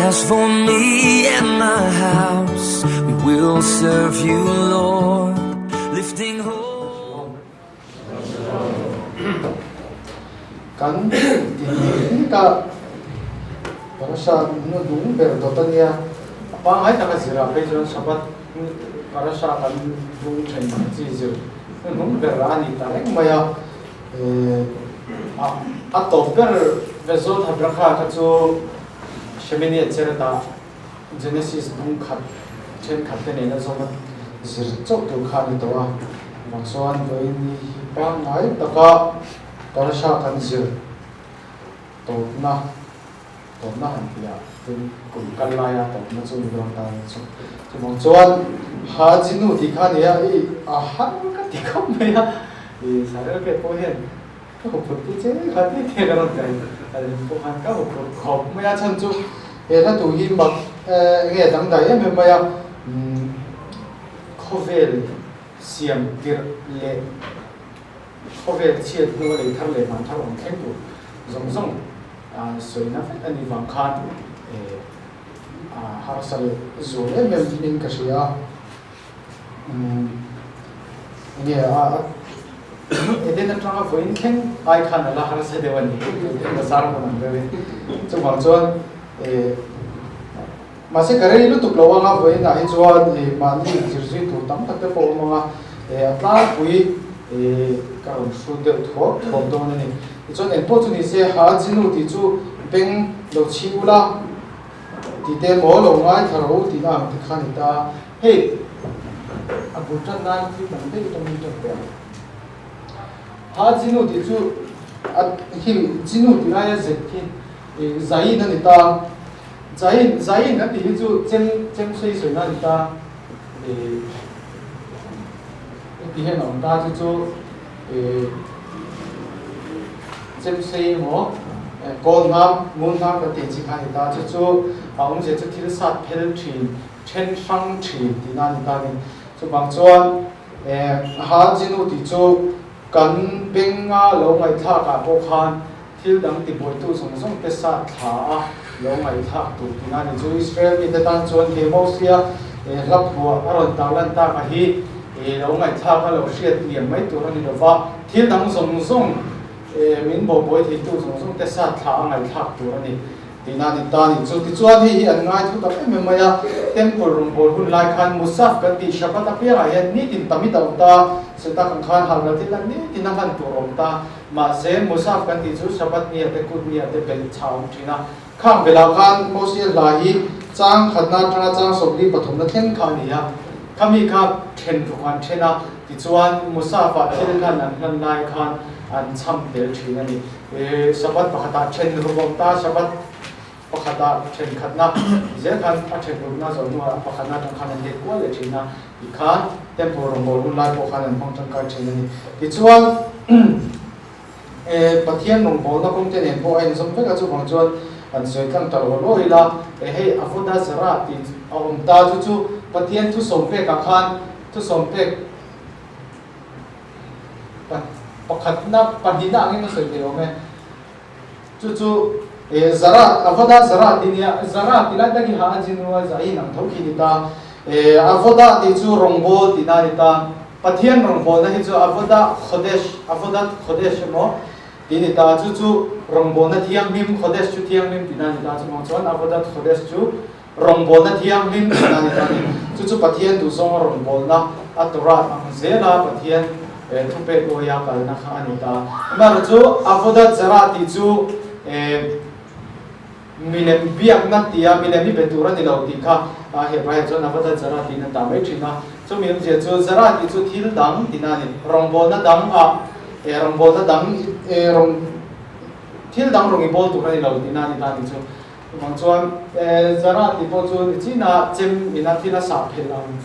As for me and my house, we will serve you, Lord. Lifting hope. Kan tih ka parasha nu dung ber dawt a nia. A pangngai taka zirah phei chuan Shabbat parasha kan bung then chi zir hnuhnung ber a ni ta reng mai a. A tawp ber Vezot Habracha kha chu Shemini Atzeretah Genesis bung khat thenkhat te nena zawma zir chauh tur kha a ni tawh a. Vang chuan vawiin ni hi pangngai taka parasha kan zir tawpna tawpna han tih ah tin kum kal laia tawpna chu ni dawn ta a ni chu. Chuvang chuan ha Jinu tih kha a ni a, i a har ka ti khawp mai a, i Sarel ke pawh hian ka huphurh pu che kha tih te ka rawn kai a lim pawh khan ka huphurh khawp mai a, chhan chu he hla tu hi mak enge dangdai em em mai a, khawvel siam tirh leh Khawvel chhiat hnu a lei thar leh hman thar awm thleng tur zawng zawng sawina vek a nih vang khan harsa leh zual em em in ka hria a. Enge a Eden atanga vawiin thleng ai khan a la harsa deuh a ni ka zar hmun ang deuhin. Chuvang chuan mahse ka rei lutuk lo anga vawiin ah hi chuan mahni inzir zui tur tam tak te pawh a awm ang a, a tlangpui ka rawn hrut deuh thuak thuak dawn a ni. Tichuan engpawh chu ni se ha Jinu tih chu beng lo chhi ula tih te emaw lo ngai thla rawh u tihna ang te kha a ni ta. Hei a bul tan nan thil dang daih tawngin tan ve ang. Ha Jinu tih chu a hi Jinu tih laia zet khi Zain a ni ta. Zain, Zain an tih hi chu chem, chem sei sawina a ni ta. Ih, heti hian a awm ta chu chu ih chem sei emaw kawl hnam, ngun hnam kan tih chi kha a ni ta. Chu chu a awmzia chu thil sat phel thin, then hrang thin tihna a ni ta a ni. Chuvang chuan ha Jinu tih chu kan benga lo ngaihthlakah pawh khan Thil dang tibuaitu zawng zawng te sa thla a lo ngaihthlak tur tih a ni. Chu Israel mite tan chuan he Mosia hla phuah a rawn tarlan tak a hi lo ngaihthlak a lo hriat liam mai tur a ni lo va, thil dang zawng zawng min bobuai theitu zawng zawng te sa thla a ngaihthlak tur a ni tihna a ni ta a ni. Chu tichuan hei hi an ngai thu tak em em mai a, Temple rawngbâwl hun lai khan Musaf kan tih Shabbat apiangah hian nitin tam i dauh ta, Setak ang khan halral thil lan nitin a hman tur a awm ta. Mahse, Musaf kan tih chu Shabbat nia te, Kut nia te belh chha awm thin a. Khang velah khan Mosia hla hi chang khatna atanga chang sawmli pathumna thleng kha a ni a. Khami kha then ruk an then a, tichuan Musaf-ah thil hlan an hlan lai khan an chham tel thin a ni. Shabbat pakhatah then ruk awm ta, Shabbat Pakhata thenkhatna zel khan a thenrukna zawh hnuah a pakhatna atang khan an let kual leh thin a, tikhan temple rawngbâwl hun lai pawh khan an hmang tangkai thin a ni. Tichuan Pathian rawngbâwlna kawng te nen pawh a inzawm vek a, chuvang chuan an sawi tlang ta lo lawi ila, hei avoda zara tih a awm ta chu chu Pathian thusawm pekah khan thusawm pek pakhatna pahnihna angin a sawi thei awm e. Chu chu e Zara, Avoda Zara tih nia, Zara tih lai tak hi ha a chin rual zah hi nang tho khi ni ta. E Avoda tih chu rawngbâwl tihna a ni ta. Pathian rawngbâwlna hi chu Avoda Chodesh, Avodat Chodesh emaw tih ni ta. Chu chu rawngbâwlna thianghlim, Chodesh chu thianghlim tihna a ni ta. Chuvang chuan Avodat Chodesh chu rawngbâwlna thianghlim tihna a ni ta a ni. Chu chu Pathian duhzawnga rawngbâwlna a Torah ang zela Pathian thupek awia kalna kha a ni ta. Amaherawhchu Avodat Zarah tih chu milem biakna tia milem hi be tur a ni lo tih kha Hebraiah chuan Avodat Zarah tiin an dah mai thin a. Chumi awmzia chu Zarah tih chu thil dang tihna a ni. Rawngbâwlna dang ah rawngbâwlna dang rawng thil dang rawng i bâwl tur a ni lo tihna a ni ta a ni chu. Chuvang chuan Zara tih pawh chu nichina chem ina thil a sah phelh ang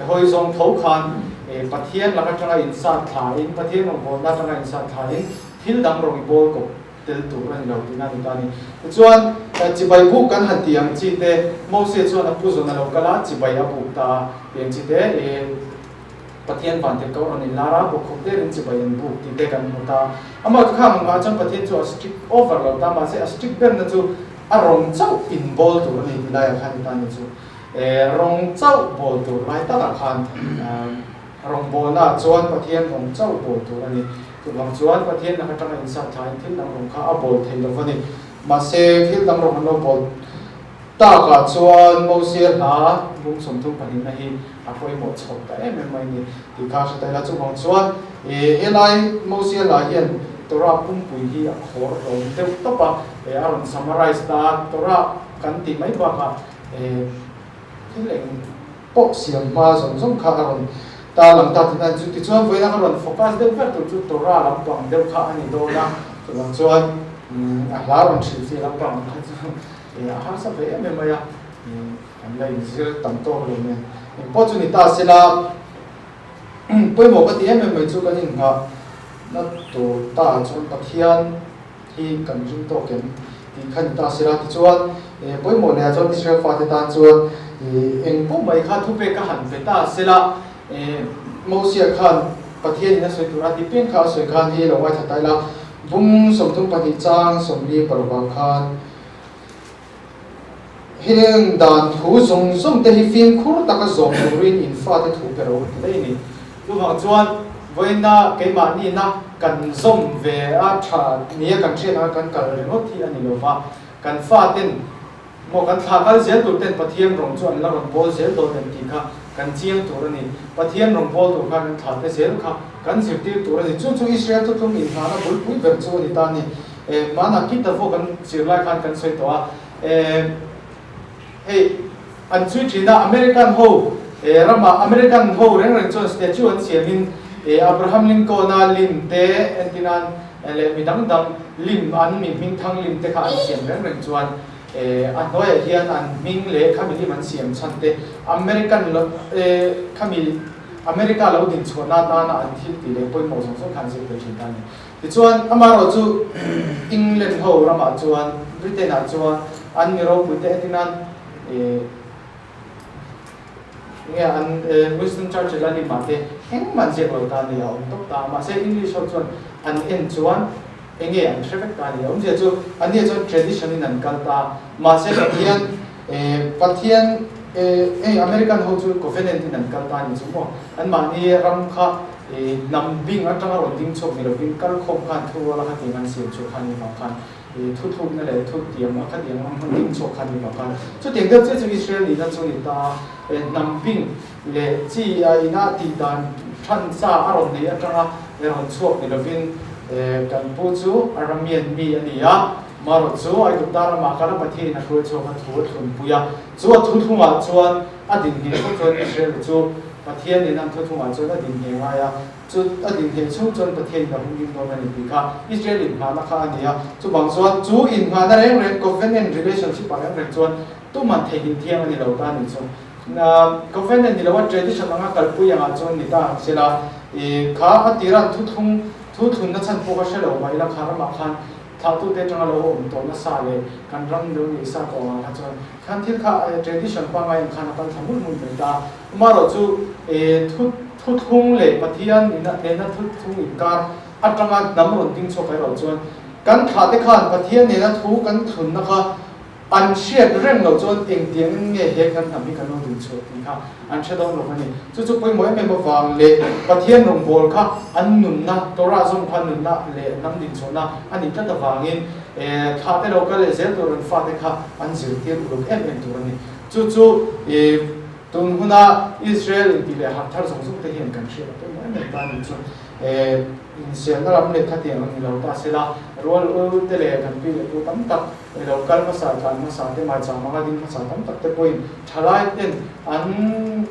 hawi zawng tho khan Pathian lak atanga insat thlain, Pathian rawngbawlna atanga insat thlain thil dang rawng i bawl kawp tel tur a ni lo tihna a ni ta a ni. Tichuan chibai buk kan han tih ang chi te Moses chuan a pu zawn a lo kal a, chibai a buk ta a tih ang chi te Pathian van tirh ko rawn inlar a, bawkkhawp derin chibai an buk tih te kan hmu ta. Amah chu khang ang ah chuan Pathian chu a strict over lo ta, mahse a strict berna chu. a rawng chauh in bawl tur a ni tih laiah khan i tan ni chu rawng chauh bawl tur lai takah khan rawngbawlnaah chuan Pathian rawng chauh bawl tur a ni. Chuvang chuan Pathian lak atanga insat thlain thil dang rawng kha a bawl thei lo va ni. Mahse thil dang rawng an lo bawl takah chuan Mosia hla bung 32 na hi a pawimawh chho ta em em mai ni tih kha a hre ta ila. Chuvang chuan helai Mosia hla hian Torah pumpui hi a khawr hlawm deuh tawp a, a rawn summarize ta a, Torah kan tih mai bakah thil eng pawh siam hma zawng zawng kha a rawn tarlang ta tih na chu. Tichuan vawiina ka rawn focus deuh ber tur chu Torah lampang deuh kha a ni dawn a, chuvang chuan a hla rawn hrilhfiah lampang kha chu a harsa ve em em mai a. Kan la inzir tam tawk lo nen. Engpawh chu ni ta sela, pawimawh ka ti em em mai chu kan inngah na tur ta chuan Pathian hi kan ring tawk em tih kha ni ta sela. Tichuan, pawimawh lehah chuan Israel fate tan chuan engpawh mai kha thupek ka han pe ta sela, Mosia khan Pathianin a sawi tur a ti piang kha a sawi khan hei lo ngaithla ta ila, bung 32 chang 46 ah khan, Heng dan thu zawng zawng te hi fimkhur taka zawm turin in fate thu pe ro ti daih a ni. Chuvang chuan vawiina keimahniina kan zawm ve a tha nia kan hriat anga kan kal ringawt hi a ni lova, kan faten maw kan thla kal zel tur ten Pathian rawng chu an la rawn bawl zel dawn em tih kha kan chiang tur a ni. Pathian rawng bawl tur khan kan thla te zel kha kan zirtir tur a ni. Chu chu Israel thuthlung inngahna bulpui ber chu a ni ta a ni. Hmanah Kita pawh kan zir lai khan kan sawi tawh a, hei an chhui thin a, American ho ramah American ho reng reng chuan statue an siamin Abraham Lincoln-a lim te entir nan leh mi dang dang lim an mi hming thang lim te kha an siam reng reng chuan a hnuaiah hian an hming leh khami lim an siam chhan te American khami America lo dinchhuahna atana an thil tih leh pawimawh zawng zawng kha an zir tel thin ta a ni. Tichuan, amaherawh chu England ho ramah chuan, Britain ah chuan an mi ropui te entin an enge an Winston Churchill a limah te engmah an ziak lo ta a ni, a awm tawp ta a. Mahse English ho chuan an en chuan enge an hre vek ta a ni. A awmzia chu anni ah chuan tradition in an kal ta a. Mahse Pathian Pathian hei American ho chu covenant in an kal ta a ni chu maw. Anmahni ram kha Hnam bing atanga rawn ding chhuak ni lovin kalkhawm khan thu ruala khatiang an siam chhuak kha ni vang khan thu thlukna leh thu tiam a khatiang ang hman ding chhuak kha ni vang khan chutiang deuh chiah chu Israel nihna chu ni ta a, hnam bing leh chi a ina tih dan than sa a rawn nei atanga rawn chhuak ni lovin kan pu chu Aramean mi a ni a, marawh chu Aigupta ramah khan a Pathianin a hruai chhuak a thu a thlunpui a, chu a thu thlungah chuan a din ngheh phawt chuan Israel chu Pathian in an thuthlungah chuan a din ngheh ngai a, chu a din ngheh chhung chuan Pathian in a hum ding dawn a ni tih kha Israel inngahna kha a ni a. Chuvang chuan chu inngahna reng reng, covenant relationship ah reng reng chuan tuman theihnghilh thiang a ni lo ta a nih chu. Covenant ni lo a tradition anga kalpui angah chuan ni ta ang sela, i kha a tira an thuthlung, thuthlunna chhan pawh ka hre lo mah ila kha ramah khan thlahtute atanga lo awm tawh nasa leh kan ram lo nei sa tawh angah kha chuan Khan thil kha tradition pangai ang khan a kal thla hmun hmun mai ta. Amaherawh chu thu thuthlung leh Pathian ina nena thuthlung inkar atanga hnam rawn ding chhuak erawh chuan kan thlah te khan Pathian nena thu kan thlunna kha an hriat reng loh chuan engtiangin nge he kan hnam hi kan lo din chhuah tih kha an hre dawn lo a ni. Chu chu pawimawh em em avang leh Pathian rawngbâwl kha an nunna, Torah zawng kha nunna leh hnam dinchhuahna a nih tlat avangin thlah te lo kal leh zel tur an fate kha an zirtir uluk em em tur a ni. Chu chu tun huna Israel intih leh harh thar zawng zawng te hian kan hriat a pawimawh em em ta a ni chu. Insiamna lam leh khatiang ang ni lo ta sela, rual ul te leh kan pi leh pu tam tak lo kal hmasa, tlan hmasa te, maicham anga ding hmasa tam tak te pawhin thalai ten an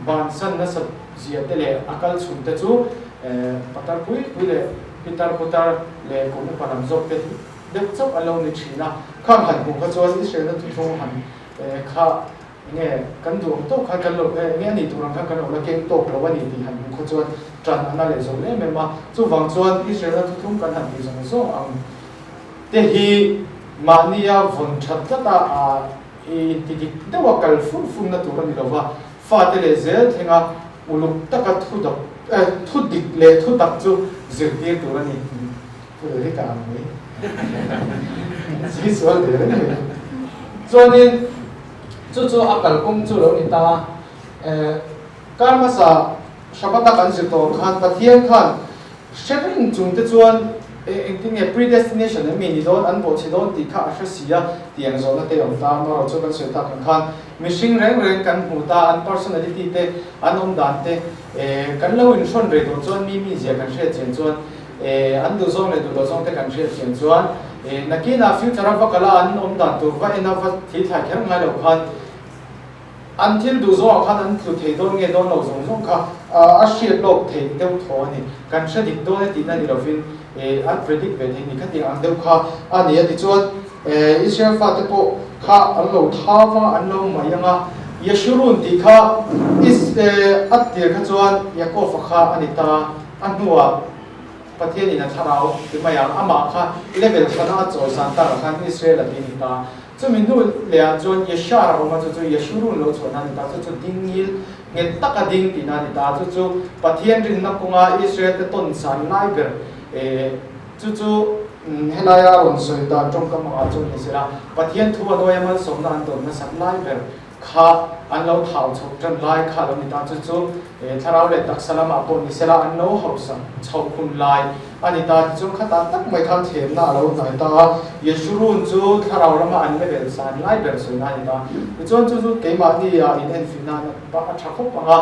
bansan nasat zia te leh a kal chhun te chu patar pui pui leh pitar putar leh kum upa lam zawk te deuh chauh an lo ni thin a. Khang han hmuh kha chuan Israel-na thuthlung han kha Enge kan duh ang tawk khan kan lo enge a nih tur ang khan kan lo la keng tawk lo a ni tih han hmuh kha chuan ṭan a na leh zo em em a. Chuvang chuan Israel-a thuthlung kan han tih zawng zawng ang te hi mahnia vawn ṭhat tlat a, inti dik deuh a kal fur furna tur a ni lo va, fate leh zel thlenga uluk taka thu dak thu dik leh thu tak chu zirtir tur a ni. Thu leh hi ka ang mai. Sawi sual der a ni mai. Chuanin chu chu a kalkawng chu lo ni ta a. Kar hmasa Shabbat-a kan zir tawh ang khan Pathian khan hre reng chung te chuan engtin nge predestination em mi ni dawn, an bawhchhe dawn tih kha a hre si a tih ang zawhna te a awm ta. Amaherawhchu chu kan sawi tak ang khan mihring reng reng kan hmu ta, an personality te, an awm dan te kan lo inhrawn rei tawh chuan mi mizia kan hriat chian chuan an duhzawng leh duhloh zawng te kan hriat chian chuan nakinah future a va kal a an awm dan tur va en a va thilthlai kher ngai lo khan An thil duh zawngah khan an tlu thei dawn nge dawn lo zawng zawng kha a hriat lawk theih deuh thaw a ni. Kan hre dik dawn e tihna ni lovin an predict ve thei ni khatiang ang deuh kha a ni a. Tichuan Israel fate pawh kha an lo thau a, an lo mai ang a. Yeshurun tih kha a tir kha chuan Yaakov-a kha a ni ta, a hnuah Pathianin a thlarau ti mai ang, amah kha level thana a chawisan takah khan Israel a ti ni ta. Chumi hnu lehah chuan Yeshar a awm a, chu chu Yeshurun lo chhuahna a ni ta, chu chu dingngil nghet taka ding tihna a ni ta, chu chu Pathian rinna kawnga Israel-te tawn san lai ber chu chu helaia a rawn sawi dan tawngkam angah chuan ni sela, Pathian thu a nuaia malsawmna an tawn nasat lai ber kha an lo thau chhoh tan lai kha lo ni ta, chu chu thlarau leh taksa lamah pawh ni sela an lo hausa chhoh hun lai a ni ta. Tichuan khatah tak mai khan thlemna a lo hnai ta a, Yeshurun chu thlarau lama an level san lai ber sawina a ni ta. Tichuan chu chu keimahni ah in enfiahna a tha khawp ang a,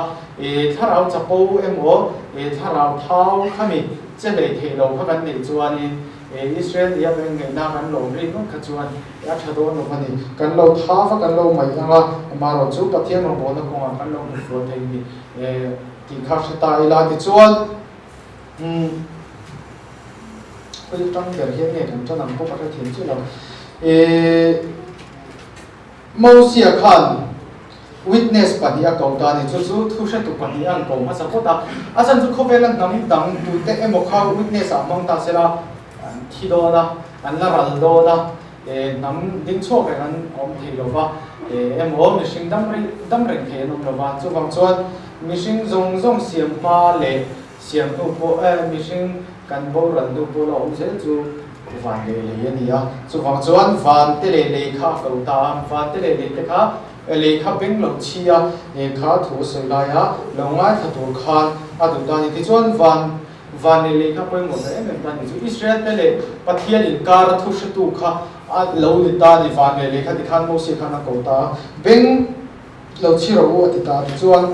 thlarau chapo emaw thlarau thau khami che hlei theih lo kha kan neih chuanin Israel nia kan inngaihna kan lo rin ngawt kha chuan a tha dawn lo a ni. Kan lo tha va kan lo ngaih ang a, amaherawh chu Pathian rawngbawlna kawngah kan lo hmu sual thei ni tih kha hre ta ila. Tichuan, umm, khawi atang ber hian nge kan tan ang pawh ka hrethiam chiah lo. Mosia khan witness pahnih a ko ta a ni. Chu chu thuhretu pahnih a an ko hmasa phawt a. A chhan chu khawvela hnam dang tute emaw kha witness ah hmang ta sela an thi dawn a, an la ral dawn a, hnam ding chhuak reng an awm thei lo va, emaw mihring dam reng dam reng thei an awm lo va. Chuvang chuan mihring zawng zawng siam hma leh siam hnu pawh mihring kan boral hnu pawh la awm zel chu Van leh lei a ni a, chuvang chuan van te leh lei kha a ko ta a, van te leh lei te kha lei kha beng lo chhi a, he kha thu a sawi lai a, lo ngaithla tur khan a duh ta a ni. Tichuan van van leh lei kha pawimawh ta em em ta a ni. Chu Israel te leh Pathian inkar a thu hretu kha a lo ni ta a ni, van leh lei kha tikhan Mosia khan a ko ta a, beng lo chhi rawh u a ti ta a. Tichuan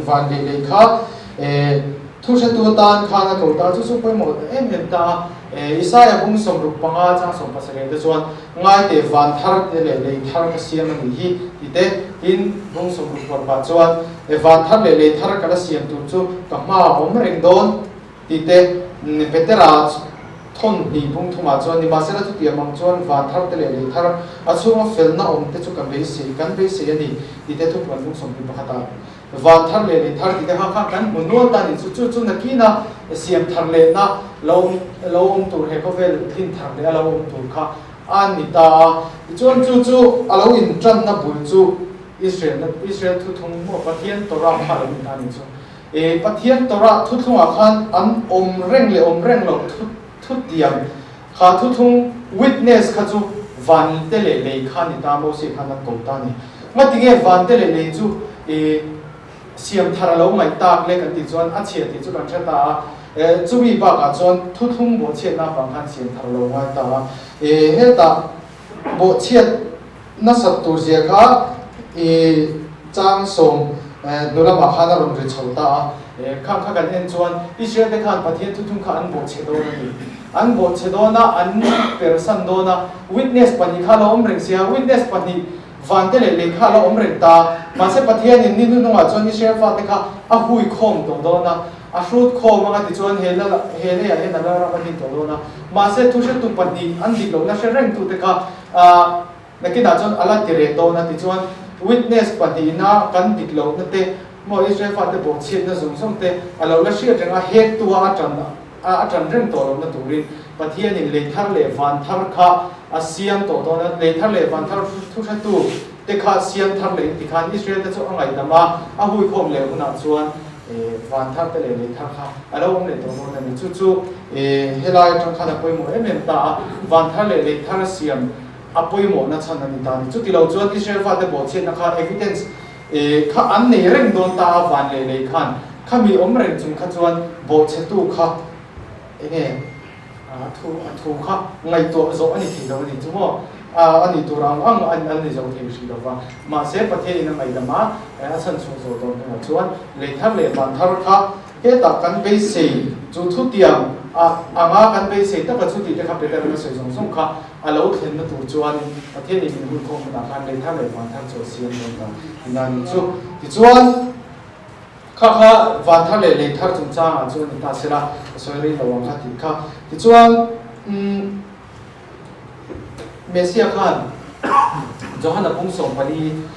van leh lei kha thu hretu atan khan a ko ta a, chu chu pawimawh ta em em ta a. Isaia bung 65 chang 17 te chuan, Ngai teh van thar te leh lei thar ka siam a nih hi ti te, tin bung 60 pawh pah chuan, Van thar leh lei thar ka la siam tur chu ka hma a awm reng dawn ti te, Petera thawn hnih bung thumah chuan, Nimahsela chutiang ang chuan van thar te leh lei thar a chhunga felna awm te chu ka beisei, kan beisei a ni ti te thupuan bung 21 ah Van thar leh lei thar tih te kha kha kan hmu nual ta ni chu chu chu nakina siam thar lehna lo awm lo awm tur he khawvel tlin thar leh a lo awm tur kha a ni ta a. Tichuan chu chu a lo intanna bul chu Israel na Israel thuthlung maw Pathian Torah kha a lo ni ta ni chu. E Pathian Torah thuthlungah khan an awm reng leh awm reng loh thu thutiam kha thuthlung witness kha chu van te leh lei kha a ni ta Moses khan a ko ta a ni. Ngatinge van te leh lei chu i siam thar a lo ngaih tak le kan tih chuan a chhia tih chu kan hre ta a, chumi bakah chuan thuthlung bawhchhiatna avang khan siam thar a lo ngai ta a. Hetah bawhchhiat nasat tur zia kha i chang sawm hnu lamah khan a rawn ri chho ta a. Khang kha kan en chuan Israel te khan Pathian thuthlung kha an bawhchhe dawn a ni. An bawhchhe dawn a, an persan dawn a, witness pahnih kha a lo awm reng sia, witness pahnih van te leh lei kha a lo awm reng ta. Mahse Pathianin ni hnuhnungah chuan Israel fate kha a hui khawm tawh dawn a, a hrut khawm anga tichuan he lal he leiah hian a lal ram a din tawh dawn a. Mahse thuhretu pahnih an dik lohna hre rengtute kha Nakinah chuan a la ti reh dawn a tichuan witness pahnihna kan dik lohna te maw Israel fate bawhchhiatna zawng zawng te a lo la hriat reng a, hektua a tan a tan reng tawh lohna turin Pathianin lei thar leh van thar kha a siam tawh dawn a, lei thar leh van thar thuhretu te kha siam thar leh in tikhan Israel te chu a ngaihdam a, a huikhawm leh hunah chuan. Van thar te leh lei thar kha a lo awm leh tawh dawn a ni. Chu chu helai atang khan a pawimawh em em ta a, van thar leh lei thar siam a pawimawhna chhan a ni ta a ni. Chuti lo chuan Israel fate bawhchhiatna kha evidence kha an nei reng dawn ta a, van leh lei khan khami awm reng chung kha chuan bawhchhetu kha enge a thu a thu kha ngaihtuah zawh a ni thei lo a ni chu maw? A ni tur ang ang an an ni zo thei hrih lo va. Mahse Pathianin a ngaihdam a, a chhan chhuak zawh dawn hnuah chuan lei thar leh van thar kha hetah kan beisei chu thutiang a anga kan beisei taka chu tih te kha Peter-in a sawi zawng zawng kha a lo thlenna tur chuanin Pathianin min hun khawm hmunah khan lei thar leh van thar chu a siam dawn ta tihna a ni chu. Tichuan. Kha kha van thar leh lei thar chungchangah chuan ni ta sela, ka sawi rei lo ang kha tih kha. Tichuan, umm, Messiah khan Johana pung 14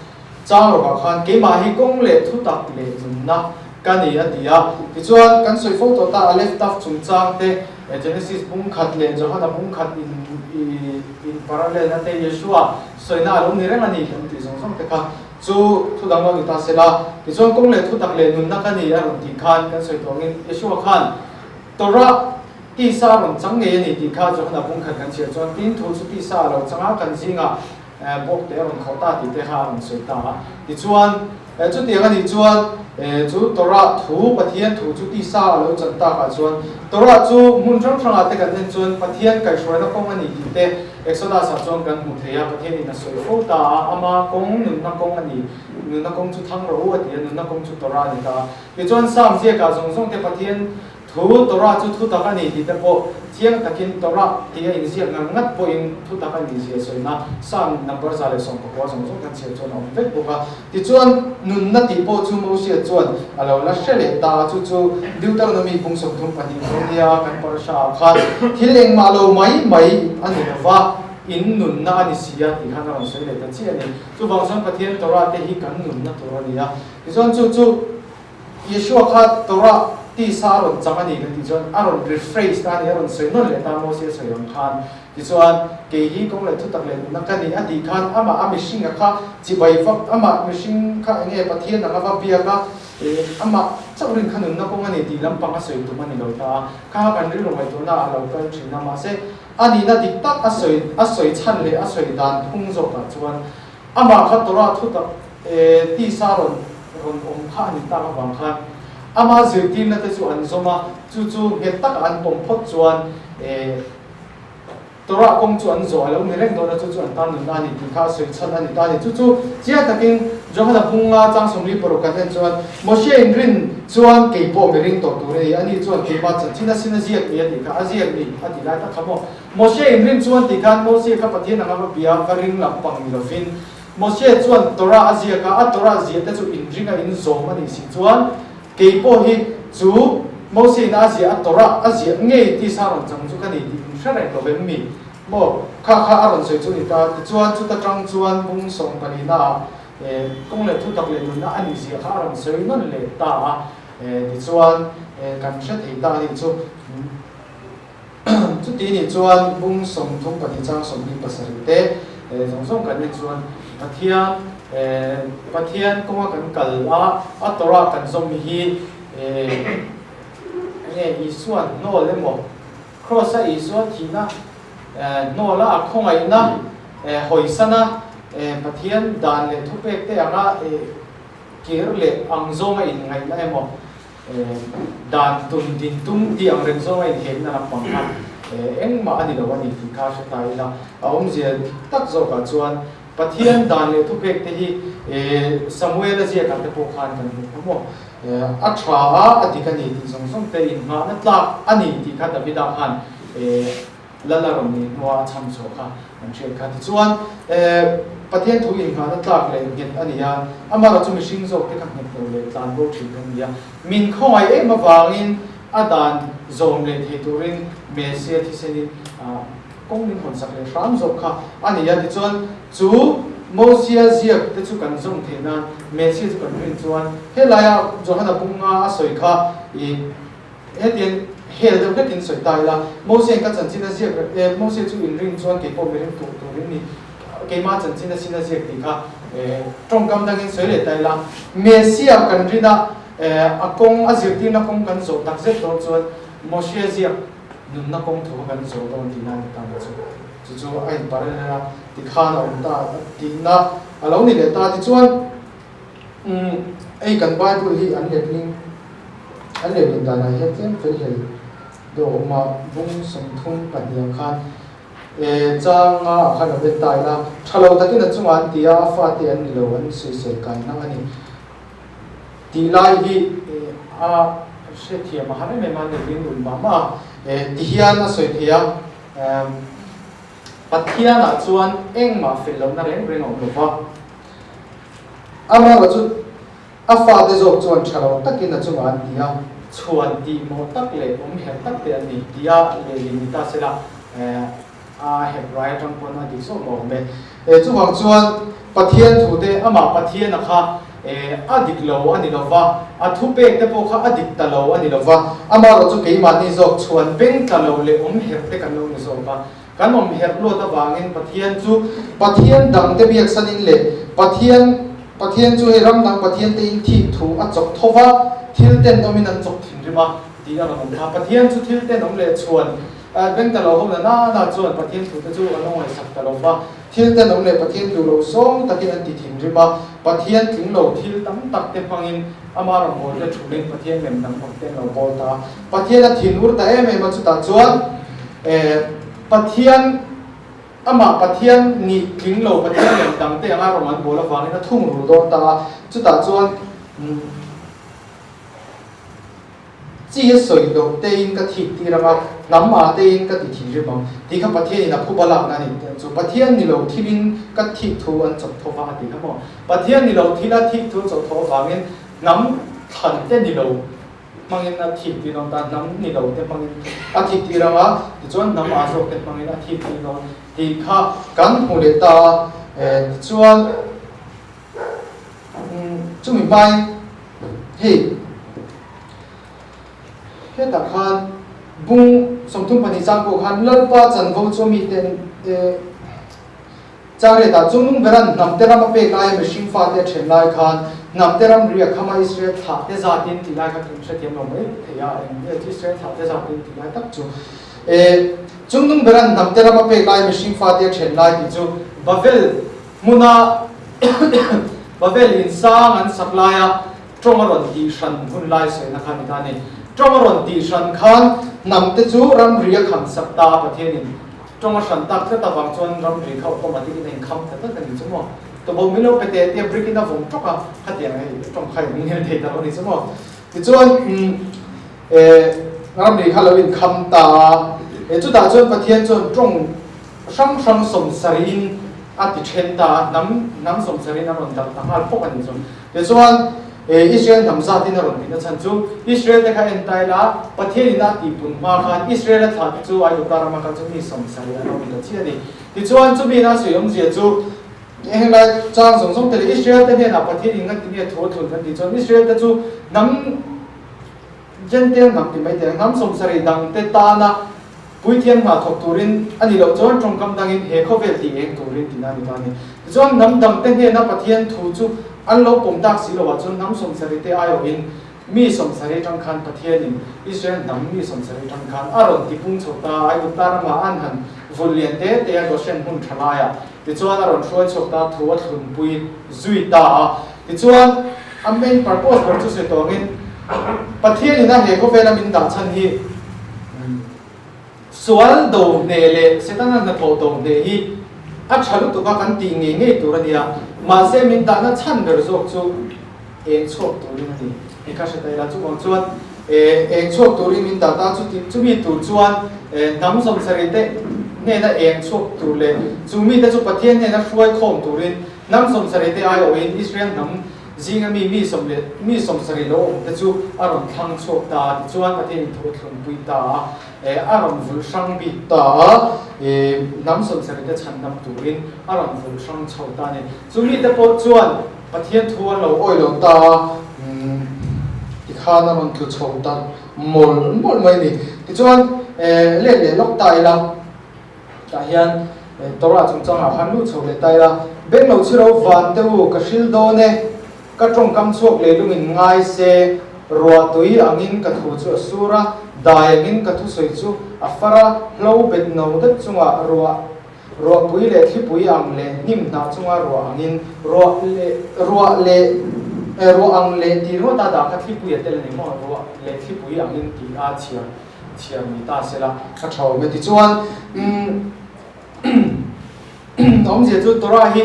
chang rawkah khan keimah hi kawng leh thutak leh nunna ka ni a ti a. Tichuan, kan sawi fo tawh ta Aleph Tav chungchang te, Genesis bung khat leh Johana bung khat in in parallel na te Yeshua sawina a lo ni reng a ni kan tih zawng zawng te kha. Chu thu dang lo ni ta se la, tichuan kawng leh thutak leh nunna ka ni a rawn tih khan kan sawi tawh angin Yeshua khan Torah tisa a rawn chang ngei a ni tih kha Johana bung khat kan chhiar chuan tin thu chu tisa a lo chang a, kan zingah bawk te a rawn khawh ta tih te kha a rawn sawi ta a. Tichuan chutiang a nih chuan chu Torah thu, Pathian thu chu tisa a lo chan takah chuan Torah chu hmun hrang hrangah te kan en chuan Pathian kaihhruaina kawng a ni tih te Exodus-ah chuan kan hmu thei a, Pathianin a sawi fo ta a, ama kawng nunna kawng a ni, nunna kawng chu thang rawh u a ti a, nunna kawng chu Torah a ni ta a. Tichuan Psalm ziakah zawng zawng te Pathian thu Torah chu thutak a ni tih te pawh chiang takin Torah tih a inziak ngar ngat pawhin thutak a nih zia sawina Psalm number 119 zawng zawng kan chhiar chuan a awm vek bawk a. Tichuan nunna tih pawh chu Mosia chuan a lo la hre leh ta a, chu chu Deuteronomy pung 32 zawnia kan parasha ah khan thil engmah lo mai mai a ni lova, in nunna a ni si a tih khan a rawn sawi leh ta chiah a ni. Chuvang chuan Pathian Torah te hi kan nunna tur a ni a, tichuan chu chu Yeshua kha Torah tisa a rawn chang a ni kan tih chuan a rawn rephrase ta a ni, a rawn sawi nawn leh ta Mosia sawi ang khan. Tichuan, kei hi kawng leh thutak leh nunna ka ni a tih khan amah a mihringa kha chibai vak, amah mihring kha enge Pathian anga va biak a, amah chauh rin kha nunna kawng a ni tih lampang a sawi tum a ni lo ta a, kha kha kan rilru ngaihtuahna ah a lo kal thin a, mahse a nihna dik tak a sawi a sawi chhan leh a sawi dan phung zawkah chuan amah kha Torah thutak tisa rawn rawn awm kha a ni tak avang khan ama zirtirna te chu an zawm a, chu chu nghet taka an pawm phawt chuan Torah kawng chu an zawh a lo ni reng dawn a, chu chu an tan nunna a ni tih kha a sawi chhan a ni ta a ni. Chu chu chiang takin Johana bunga chang 46 kan en chuan Moshe in rin chuan kei pawh mi ring tawh tur a ni, ani chuan keimah chanchin a sin a ziak ni a tih kha a ziak ni a tih lai tak kha maw. Moshe in rin chuan tih khan Moshe kha Pathian anga va bia va ring lampang ni lovin Moshe chuan Torah a ziak a, a Torah ziah te chu in ring a in zawm a nih si chuan Kei pawh hi chu Moses-in a ziah a Torah a ziah ngei tisa rawn chang chu ka ni tih in hre reng lo vem mi? Maw? Kha kha a rawn sawi chu ni ta. Tichuan chuta tang chuan bung 14-ah kawng leh thutak leh nunna a nih ziah kha a rawn sawi nawn leh ta a. Tichuan kan hre thei ta a nih chu. Chuti nih chuan bung 32 chang 27 te zawng zawng kan en chuan Pathian Pathian kawnga kan kal a, a Torah kan zawm hi enge Isua'n hnawl emaw Kraws a Isua thihna hnawl a a khawngaihna hawisana Pathian dan leh thupek te anga kir leh ang zawnga inngaihna emaw Dan tum din tum tih ang reng zawng a inhekna lampang kha engmah a ni lo a ni tih kha hre ta ila, a awmzia dik tak zawkah chuan Pathian dan leh thupek te hi Samuel-a ziakah te pawh khan kan hmu kha maw? A tha a, a dik a ni tih zawng zawng te innghahna tlak a ni tih kha Davida khan Lal a rawn nih hnua a chham chhuah kha an hriat kha. Tichuan, Pathian thu inngahna tlak leh nghet a ni a, amaherawh chu mihring zawk te kha nghet lo leh tlan bo thin kan ni a. Min khawngaih em avangin a dan zawm leh thei turin Messia thisenin kawng min hawnsak leh hram zawk kha a ni a. Tichuan, chu Mosia ziak te chu kan zawm theih nan Messia chu kan rin chuan helaia Johana bunga a sawi kha i Hetiang hel deuh hlekin sawi ta ila, Mosia'n ka chanchin a ziak reng e, Mosia chu inring chuan kei pawh miring tur turin ni, keimah chanchin a sin a ziak tih kha tawngkam dangin sawi leh ta ila, Mesia kan rin a, A kawng, a zirtirna kawng kan zawh tak zet dawn chuan Moshe ziak nunna kawng thu kha kan zawh dawn tihna a ni ta chu. Chu chu a inparel a, tikhan a awm ta tihna a lo ni leh ta. Tichuan, hei kan Bible hi an letling, an letlin danah hian tlem fel hlel deuh a awm a, bung 32 ang khan changa ah khan a bet ta ila, tha lo takin a chungah an ti a, a fate an ni lo, an sawisel kai nang a ni. Tih lai hi a hrethiam a har em em a, Nevin ulh mah mah a, ti hian a sawi thei a, Pathianah chuan engmah fel lohna reng reng a awm lo va, amaherawhchu a fate zawk chuan tha lo takin a chungah an ti a, chhuan tih mawh tak leh awm herh tak te an ni tia lehlin ni ta sela, A Hebrai atang pawn a dik zawk lo awm e. Chuvang chuan Pathian thu te amah Pathiana kha a dik lo a ni lo va, a thupek te pawh kha a dik ta lo a ni lo va, amaherawh chu keimahni zawk chhuan beng tla lo leh awm herh te kan lo ni zawk a. Kan awm herh luat avangin Pathian chu Pathian dang te biaksanin leh Pathian Pathian chu hei ram dang Pathian te in thik thu a chawk tho va, thil tenawmin an chawk thinrim a tih a rawn awm kha. Pathian chu thil tenawm leh chhuan Beng ta lo ho na na na chuan Pathian thute chu an lo ngaihsak ta lo va, thil tenawm leh Pathian duh lo zawng takin an ti thinrim a, Pathian tling lo thil tam tak te hmangin ama rawngbawlte thulin Pathian lem dang bawk te an lo bawl ta a. Pathian a thinur ta em em a, chutah chuan Pathian amah Pathian nih tling lo Pathian lem dang te anga rawng an bawl avangin a thungrul dawn ta a, chutah chuan Chi a sawi loh tein ka thik tir ang a, hnam a tein ka ti thinrim ang tih kha Pathianin a phuba lakna a ni tih chu Pathian ni lo thilin ka thik thu an chawp tho vang a ti kha maw? Pathian ni lo thila thik thu chawp tho avangin hnam thlan te ni lo hmangin a thik tir dawn ta, hnam ni lo te hmangin a thik tir ang a, tichuan hnam a zawk te hmangin a thik tir dawn tih kha kan hmu leh ta a, tichuan Chumi hmain hei hetah khan bung 32 chang pawh khan Lalpa chanvo chu mi ten changriatah chungnung beran hnamte ram a pek laia mihring fate a then lai khan hnamte ram riak khama Israel thlahte zatin tih lai kha kan hrethiam lo mai thei a, eng Israel thlahte zatin tih lai tak chu chungnung beran hnamte ram a pek laia mihring fate a then lai tih chu Bavel Hmuna Babel in sang an sak laia tawng a rawn tih hran hun lai sawina kha a ni ta a ni. Tawng a rawn tih hran khan hnam te chu ramri a kham sak ta a, Pathianin tawng a hran tak tlat avang chuan ramri kha automatic in a inkham ta tlat a ni chu maw. Tubo min lo pe teh tia brick in a vawm tawk a, khatiang hei tawng kha in ngel thei ta lo a ni chu maw. Tichuan ramri kha lo inkham ta a, chutah chuan Pathian chuan tawng hrang hrang sawmsarihin a ti then ta a, hnam hnam sawmsarihin a rawn darh ta nghal phawk a ni chu. Tichuan, Israel hnam zatin a rawn tihna chhan chu, Israel te kha en ta ila, Pathianin a tihpun hma khan Israel a thlah te chu Aigupta rama kal chu mi sawmsarih an lo ni ta chiah a ni. Tichuan, chumi ina sawi awmzia chu, henglai chang zawng zawng te leh Israel te hnenah Pathianin nga ti nge thu a thlun kan tih chuan Israel te chu hnam Jentail hnam ti mai teh, hnam 70 dangte tana Puithiam hna thawk turin a nih loh chuan tawngkam dangin he khawvel tih eng turin tihna a ni ta a ni. Tichuan hnam dangte hnena Pathian thu chu an lo pawm tak si loah chuan hnam 70 te aiawhin mi 70 tang khan Pathianin Israel hnam mi 70 tang khan a rawn tipung chho ta a, Aigupta ramah an han vulh lian te te a Goshen hmun tha laiah tichuan a rawn hruai chhuak ta thu a thlunpui zui ta a. Tichuan a main purpose ber chu sawi tawngin Pathianin a he khawvela min dah chhan hi Sual do hneh leh Setana hnathawh do hneh hi a tha lutuk a kan tih ngei ngei tur a nia, mahse min dahna chhan ber zawk chu eng chhuak turin a ni. Hei kha hre ta ila, chuvang chuan eng chhuak turin min dah ta, chuti chumi tur chuan hnam 70 te hnena eng chhuak tur leh chu mite chu Pathian hnena hruai khawm turin hnam 70 te aiawhin Israel hnam Zinga mi mi sawm leh mi 70 lo awm te chu a rawn thlang chhuak ta a, tichuan Pathianin thu a thlunpui ta a, a rawn vulh hrang bik ta a, hnam 70 te chhandam turin a rawn vulh hrang chho ta a ni. Chu mite pawh chuan Pathian thu an lo awih lo ta a, tikhan a rawn tlu chho ta mawlh mawlh mai a ni. Tichuan let leh lawk ta ila. Tah hian Torah chungchangah khan lut chho leh ta ila, Beng lo chhiro van te u, ka hril dawn e, ka tawngkam chhuak leh lungin ngai se, Ruah tui angin ka thu chu a sur a, dai angin ka thusawi chu a far a, hlo bet no deuh chungah ruah Ruahpui leh thlipui ang leh hnim hnah chunga ruah angin ruah leh ruah leh ruah ang leh tih ringawt a dah kha thlipui a tel a ni maw? Ruah leh thlipui angin tih a chhiar chhiar ni ta sela ka tha awm e. Tichuan umm awmzia chu Torah hi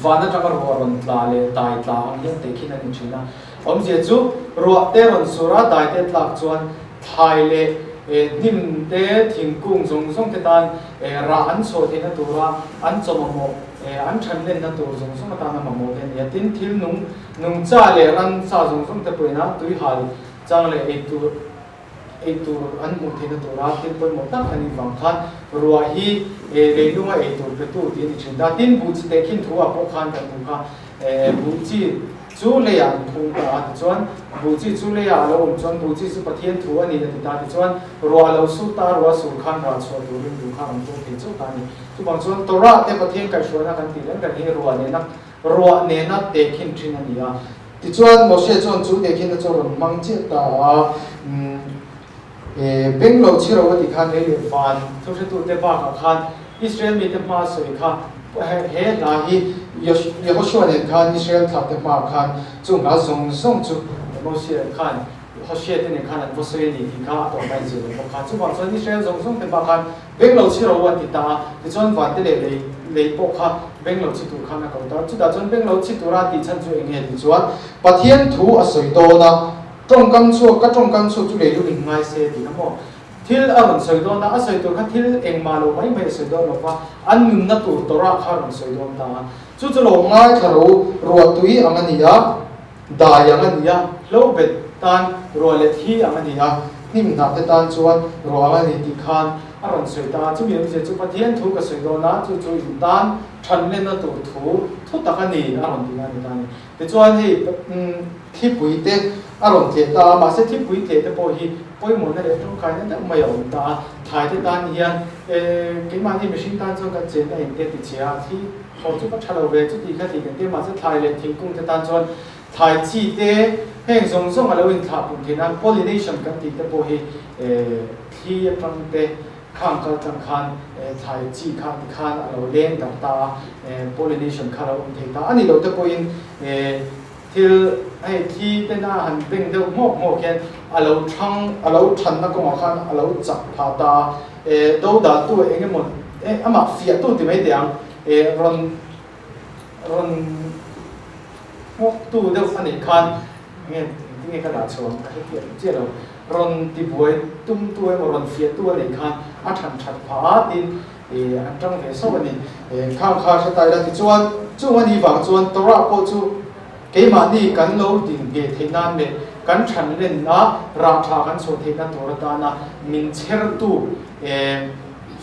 van atanga ruah rawn tla leh dai tla ang hian tehkhin a ni thin a. Awmzia chu ruah te rawn sur a, dai te tlak chuan Thlai leh hnim te, thingkung zawng zawng te tan rah an chhuah theihna tura an chaw mamawh, an thanlenna tur zawng zawng atana mamawh te a ni a. Tin, thil nung, nungcha leh ransa zawng zawng te pawhin tuihal chang leh eitur eitur an hmuh theihna tura thil pawimawh tak a nih vang khan ruah hi leilunga eitur petu tih a ni thin ta. Tin, buh chi tehkhin thu ah pawh khan kan hmuh kha buh chi Chu leiah an phung ta a tichuan buh chi chu leiah a lo awm chuan buh chi chu Pathian thu a ni a ti ta tichuan ruah a lo sur ta a ruah sur khan rah chhuah turin buh kha an phung thei chauh ta a ni. Chuvang chuan Torah te Pathian kaihhruaina kan tih reng reng hi ruah nena ruah nena tehkhin thin a ni a. Tichuan Moshe chuan chu tehkhinna chu a rawn hmang chiah ta a, umm beng lo chhiro a tih khan lei leh van thuhretute bakah khan Israel mite hma sawi kha he hla hi Yehoshua nen khan Israel thlahte hmaah khan chung hla zawng zawng chu Moshe khan Hoshea te nen khan an va sawi a ni tih kha a tawp a inzir lo bawk kha. Chuvang chuan Israel zawng zawng te hmaah khan beng lo chhiro a ti ta a, tichuan vante leh lei lei pawh kha beng lo chhi tur khan a ko ta. Chutah chuan beng lo chhi tura a tih chhan chu eng nge tih chuan Pathian thu a sawi dawn a, tawngkam chhuak ka tawngkam chhuak chu leilung in ngai se tih kha maw? Thil a rawn sawi dawn a, a sawi tur kha thil engmah lo mai mai a sawi dawn lo va, an nunna tur Torah kha a rawn sawi dawn ta a. Chu chu lo ngaithla ro, ruah tui ang a ni a, dai ang a ni a, hlo bet tan ruah leh thi ang a ni a, hnim hnah te tan chuan ruah ang a ni tih khan a rawn sawi ta a. Chumi awmzia chu Pathian thu ka sawi dawn a, chu chu in tan thanlenna tur thu thu tak a ni a rawn ti na a ni ta a ni. Tichuan hei thlipui te a rawn tleh ta a, mahse thlipui tleh te pawh hi pawimawhna leh tangkaina deuh mai a awm ta a, thlai te tan hian keimahni mihring tan chuan kan chenna in te ti chhe a, thli thaw chu ka tha lo ve chuti kha ti kan ti a, mahse thlai leh thingkung te tan chuan thlai chi te heng zawng zawng a lo inthlah pun theih nan pollination kan tih te pawh hi thli atang te Khang kal tlang khan thlai chi kha ti khan a lo leng darh ta a, pollination kha a lo awm thei ta a ni lo te pawhin thil hei thi tena han beng deuh hmawk hmawk hian a lo thang a lo thanna kawngah khan a lo chak phah ta a, do daltu eng emaw amah fiahtu ti mai teh ang rawn rawn hmawktu deuh a nih khan nge engtin nge ka dah chhuah ang ka hre chiah lo. Rawn tibuai tumtu emaw rawn fiahtu a neih khan a than that phah a tin an tang ve sauh a ni. Khang kha hre ta ila tichuan chung a nih vang chuan Torah pawh chu keimahni kan lo din ngheh theih nan leh kan than lenna rah tha kan chhuah theihna tur atana min chhertu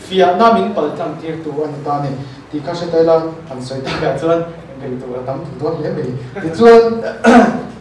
fiahna min paltlang tirtu a ni ta a ni tih kha hre ta ila han sawi takah chuan rei tur a tam duh dawn hle mai. Tichuan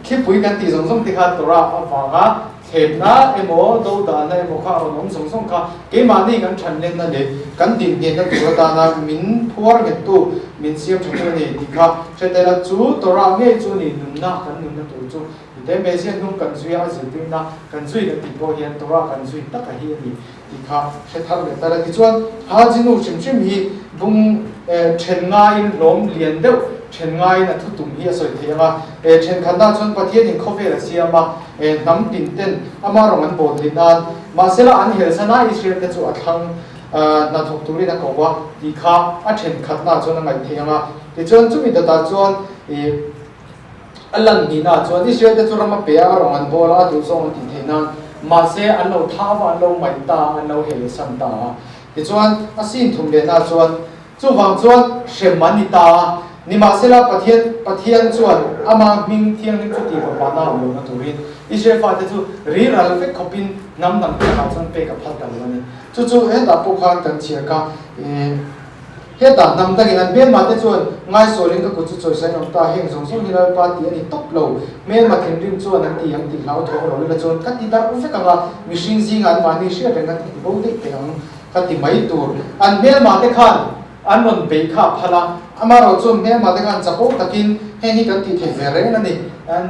thlipui kan tih zawng zawng te kha Torah avanga thlemna emaw dodalna emaw kha a rawn awm zawng zawng kha keimahni kan thanlenna leh kan dinnghenna tur atana min phuar nghettu min siam tha tu a ni tih kha hre ta ila chu Torah ngei chu ni nunna kan nunna tur chu Tute Messiah hnung kan zui a a zirtirna kan zui kan tih pawh hian Torah kan zui taka hi a ni. Tih kha hre thar leh ta la. Tichuan, Haji nu hrim hrim hi bung then ngaiin hlawm lian deuh then ngaiin a thutum hi a sawi thei ang a. Thenkhatna chuan Pathianin khawvel a siam a, hnam tin ten ama rawng an bawl theih nan. Mahsela an helsan a, Israel te chu a thlang hnathawk turin a ko a tih kha a thenkhatna chuan a ngaih thei ang a. Tichuan, chumi dawtah chuan A lan hnihnaah chuan Israel te chu ram a pe a, a rawng an bawl a, a duh zawng an tih theih nan. Mahse, an lo thau a, an lo ngaih ta a, an lo helsan ta a. Tichuan, a sin thum lehnaah chuan, chuvang chuan hrem an ni ta a. Nimahsela, Pathian, Pathian chuan ama hming thianghlim chu tih vawpahna a awm lohna turin Israel fate chu ri ral vek khawpin hnam dang te lakah chuan pek a phal ta lo a ni. Chu chu hetah pawh khan kan chhiar kha. Hetah hnam dangin an hmelma te chuan ngaisualin ka kut chu chawisain awm ta, heng zawng zawng hi Lalpa tih a ni tawp lo. Hmelma thinrim chuan an ti ang tih hlau thawng lo ila chuan ka ti darh vek ang a, mihring zingah an mahni hriat reng an ti bo daih teh ang ka ti mai tur. An hmelma te khan. an rawn beih kha a phal a. Amaherawhchu hmelmah te khan chapo takin heng hi kan tih theih ve reng a ni.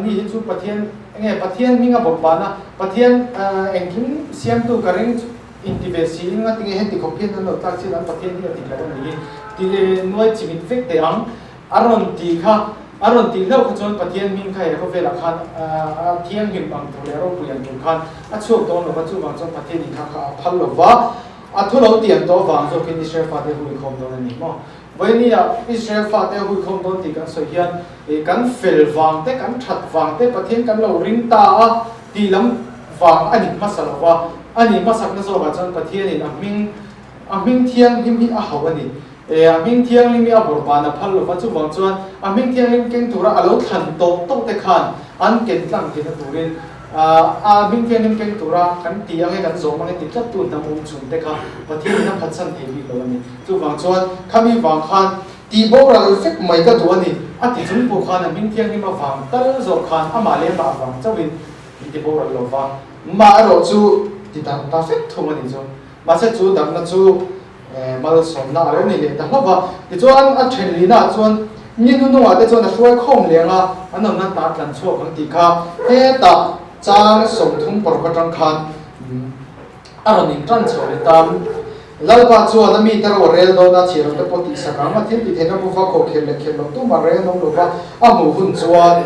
Ni hi chu Pathian enge Pathian hming a bawrh ban a, Pathian engkim siamtu ka ring chu inti ve si in nga tinge heti khawp hian an lo tlak chian an Pathian hi a dik lo a ni hi tih leh nuai chimit vek teh ang. A rawn tih kha, a rawn tih hlauh kha chuan Pathian hming kha he khawvelah khan a thianghlim ang tur leh a ropui ang tur khan a chhuak dawn lo va, chuvang chuan Pathian in kha kha a phal lo va, a thu lo tiam tawh avang zawkin Israel fate hui khawm dawn a ni maw? Vawinia Israel fate hui khawm dawn tih kan sawi hian kan fel vang te, kan that vang te Pathian kan lo ring ta a tih lam vang a ni hmasa lo va, a nih hmasakna zawkah chuan Pathianin a hming a hming thianghlim hi a hauh a ni. E, a hming thianghlim hi a bawrh ban a phal lo va, chuvang chuan a hming thianghlim keng tura a lo thlan tawh tawh te khan an ken tlang theihna turin a hming thianghlim keng tura kan ti ang e, kan zawm ang e ti tlat tu hnam awm chhun te kha Pathianin a phatsan thei bik lo a ni. Chuvang chuan khami vang khan tih boral vek mai ka duh a ni, a ti chung pawh khan a hming thianghlim avang tal zawk khan amah leh amah avang chauhin min ti boral lo va, mah erawh chu ti dang ta vek thung a ni chu. Mahse chu damna chu malsawmna a lo ni leh ta hlauh va. Tichuan a then lihnaah chuan ni hnunungah te chuan a hruai khawm leng a, an awmna hna tlan chhuak ang tih kha hetah chang 36 atang khan a rawn intan chho leh ta. Lalpa chuan a mite ro a rel dawn a, chhiar te pawh tihsak ang, a thil tih theihna bufa khawh khelh leh khelh loh tumah reng an awm lo va, a hmuh hun chuan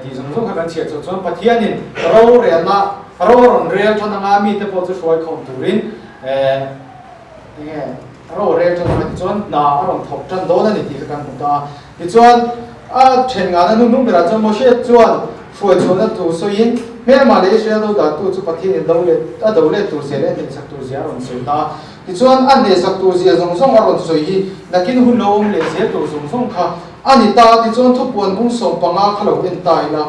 tih zawng zawng kha kan chhiar chhoh chuan Pathianin rorelna Ro a rawn rel than anga mite pawh chu hruai khawm turin enge ro a rel than anga tichuan hna a rawn thawk tan dawn a ni tih kha kan hmu ta a. Tichuan a then ngana hnung hnung berah chuan Moshe chuan hruai chhuahna thu sawiin hmelmah leh Israel do dahtu chu Pathianin do leh a do let tur zia leh a hnehsak tur zia a rawn sawi ta a. Tichuan a hnehsak tur zia zawng zawng a rawn sawi hi nakin hun lo awm leh zel tur zawng zawng kha a ni ta a. Tichuan thupuan bung 15 kha lo en ta ila.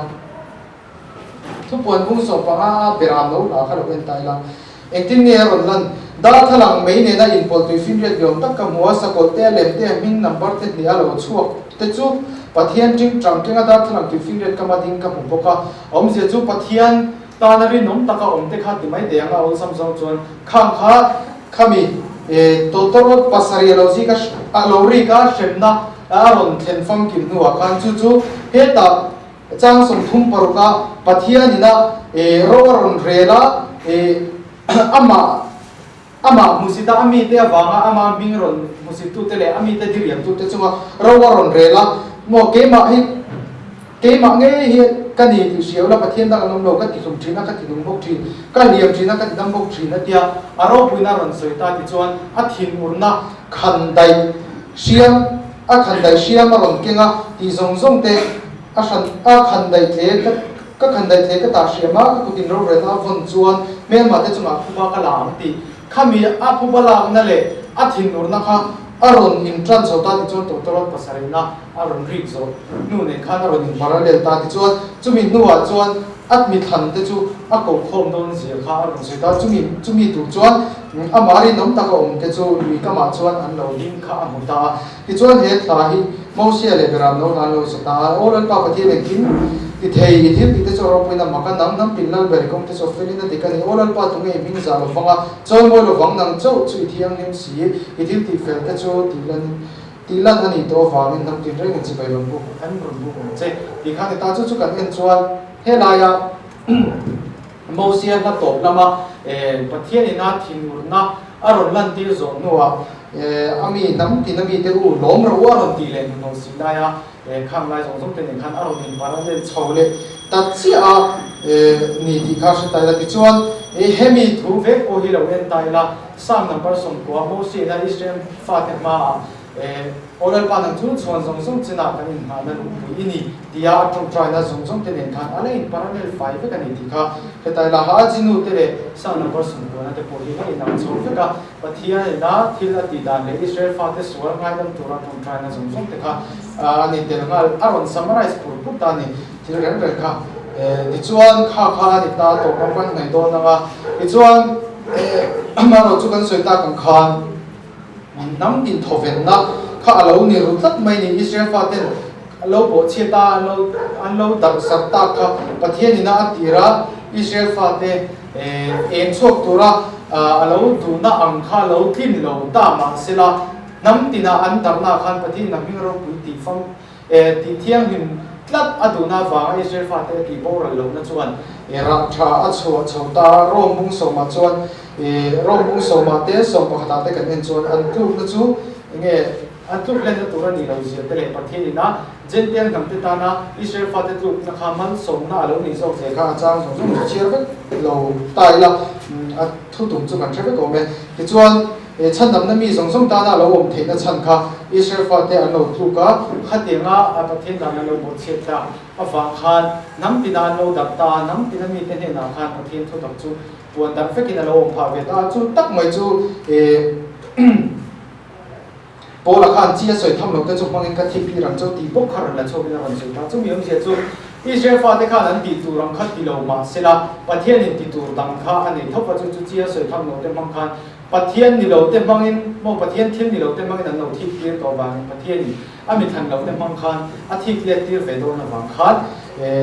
Thupuan bung 15 a beram lo hla kha lo en ta ila. Engtin nge a rawn lan? Darthlalang mei nena inpawlh tui finriat liam tak ka hmu a, sakawlh te, a lem te, a hming number te hnih a lo chhuak te chu Pathian ṭing ṭang kenga darthlalang tui finriat kama ding ka hmu bawk a. A awmzia chu Pathian tana rinawm taka awm te kha ti mai teh ang a awlsam zawng chuan khang kha khami tawtawrawt 7 a lo zik a, a lo rik a, hremna a rawn thlen famkim hnuah khan chu chu hetah Chang 36 a Pathian ina ro a rawn rel a, amah amah hmusit a, a mite avanga ama hming rawn hmusittute leh a mite diriamtute chunga ro a rawn rel a, maw keimah hi keimah ngei hi ka ni tih hriau la, Pathian dang an awm lo, ka ti hlum thin a, ka ti nung bawk thin, ka hliam thin a, ka ti dam bawk thin a tia a ropuina a rawn sawi ta tichuan a thinurna khandaih hriam a khandaih hriam a rawn keng a tih zawng zawng te A hran a khandaih tle ka ka khandaih tle ka tah hriam a, ka kutin rorelna a vawn chuan hmelmah te chungah phuba ka la ang tih khami a phuba lakna leh a thinurna kha a rawn in tan chho ta tichuan tawtawrawt pasarihna a rawn rik zawh hnu nen khan a rawn in parallel ta tichuan chumi hnuah chuan a mithlan te chu a koh khawm dawn zia kha a rawn sawi ta chumi chumi tur chuan amah rinawm taka awm te chu lui kamah chuan an lo ding kha a hmu ta a. Tichuan he thla hi Mosia leh Beram no hlan lo sa ta a, Aw Lalpa Pathian engkim ti thei i thil tih te chu a ropuina mak a, nang hnam pin lal ber i kawng te chu a felin a dik a ni. Aw Lalpa tunge i hming zah lovang a, chawi mawi lovang nang chauh chu i thianghlim si, i thil tih fel te chu tih lan tih lan a nih tawh avangin hnam tin rengin chibai rawn buk an rawn buk ang che tih kha ni ta. Chu chu kan en chuan helaia Mosia hla tawp lama Pathian ina thinurna a rawn lantir zawh hnuah a mi hnam tin a mite u lawm rawh u a rawn tih leh hnuhnawh si laia khang lai zawng zawng te nen khan a rawn in parallel chho leh ta chiah a ni tih kha hre ta ila. Tichuan hemi thu vek pawh hi lo en ta ila, Psalm number 90 Mosia ina Israel fate hmaah Aw Lalpa nang chu chhuan zawng zawng chinah kan inngahna luhpui i ni tia a tawngtaina zawng zawng te nen khan a la in parallel fai vek a ni tih kha heta ila Hajinu te leh Sana Barsumkuana te pawh hi la inang chho vek a, Pathian ina thil a tih dan leh Israel fate sual ngaidam tura tawngtaina zawng zawng te kha a ni tel nghal a rawn summarize pur pur ta a ni thil reng reng kha. Tichuan kha kha a ni ta tawp ang kan hnaih dawn ang a, tichuan amaherawh chu kan sawi tak ang khan, Hnam inthawvenna kha a lo ni ru tlat mai ni. Israel faten an lo bawhchhiat a, an lo an lo darh sak tak kha Pathian ina a tir a, Israel fate eng chhuak tura a lo duhna ang kha a lo tlin lo ta mahsela. Hnam tina an darhnaah khan Pathianin a hming ropui tih fam eh tih thianghlim tlat a duhna avanga Israel fate a tih boral lohna chuan eh rah tha a chhuah chho ta a. Rome bung sawmah chuan eh Rome bung sawmah te sawm pakhatah te kan en chuan an tlukna chu enge an tluk hlenna tur a nih loh zia te leh Pathianin a Jentail hnamte tana Israel fate tlukna kha malsawmna a lo nih zawk zia kha a chang zawng zawng chu chhiar vek lo ta ila a thu tum chu kan hre vek awm e. Tichuan, he chhandamna mi zawng zawng tana a lo awm theihna chhan kha Israel fate an lo tluk a, khatianga Pathian dan an lo bawhchhiat ta avang khan hnam tina an lo darh ta a, hnam tina mite hnenah khan Pathian thutak chu puan darh vekin a lo awm phah ve ta a, chu tak mai chu Paula khan chi a sawi tham lo te chu hmangin ka thik tir ang chu tih bawk kha rawn la chhuakin a rawn sawi ta. Chumi awmzia chu Israel fate khan an tih tur ang kha ti lo mah sela Pathianin ti tur dang kha a nei thawp a, chu chu chi a sawi tham lo te hmang khan Pathian ni lo te hmangin maw Pathian thil ni lo te hmangin an lo thik tir tawh avangin Pathianin a mi thlan lo te hmang khan a thik let tir ve dawn avang khan